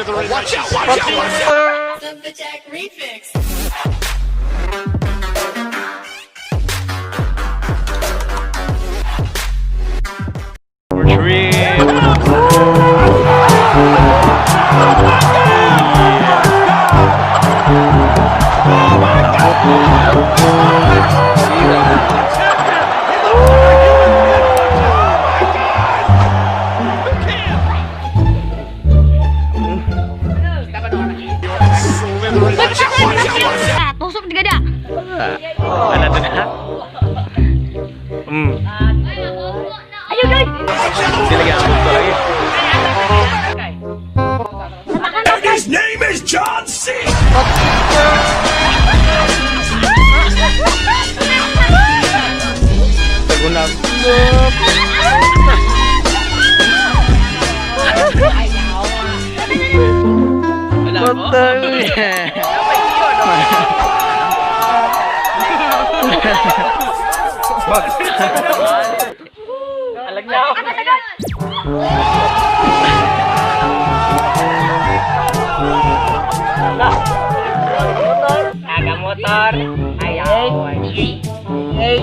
Slithering. Watch out, watch out, watch out. Lumberjack Remix. Retrieve. Slithering. Watch out, watch out, watch out. Ah, tusok di gada. Ano to na? Ayun, guys. Sila lagi ang lagi. And his name is John C. Tagunag. Patay. Alag na ako. Aga motor. Ayaw. Ay.